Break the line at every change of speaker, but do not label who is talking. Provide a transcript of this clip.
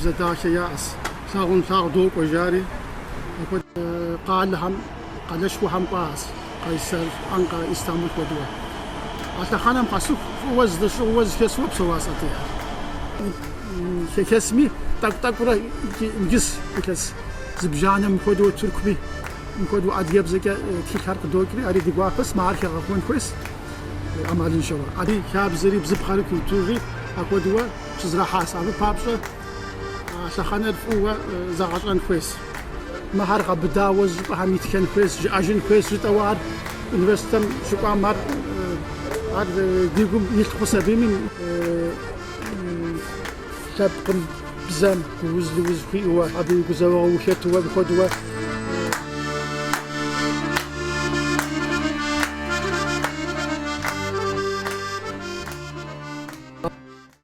Хабзэ дахэ яӏэс. Лъагъунлъагъу докӏуэ жари, апхуэдэ къалэхэм, къалэшхуэхэм кӏуащ, Къайсэр, Анкъэрэ, Истамбыл хуэдэуэ. А лъэхъэнэм къэсыху фӏыуэ здэщӏыгъууэ зэхэсуэ псэуащ адыгэхэр. Хэхэсми тӏэкӏу-тӏэкӏурэ иджыс илъэс зыбжанэм мыпхуэдэу Тыркуми мыпхуэдэу адыгэбзэкӏэ тхылъхэр къыдокӏри, ари ди гуапэс, ма ар хэгъэхъуэн хуейс ӏэмалыншэуэ. Ари хабзэри, бзыпхъэри, культурэри апхуэдэуэ щызэрахьащ. Абы папщӏэ а лъэхъэнэр фӏыуэ зэгъэщӏэн хуейщ. Мыхэр гъэбыдауэ щӏыпӏэхэм итхэн хуейщ, жыӏэжын хуейщ жытӏэуэ ар университетым щыкӏуам ар ар ди гум илъ хъу сабийми лъэпкъым, бзэм гууз-лыуз хуиӏэуэ, абы и гузэвэгъуэ ухэтуэ мыпхуэдэуэ.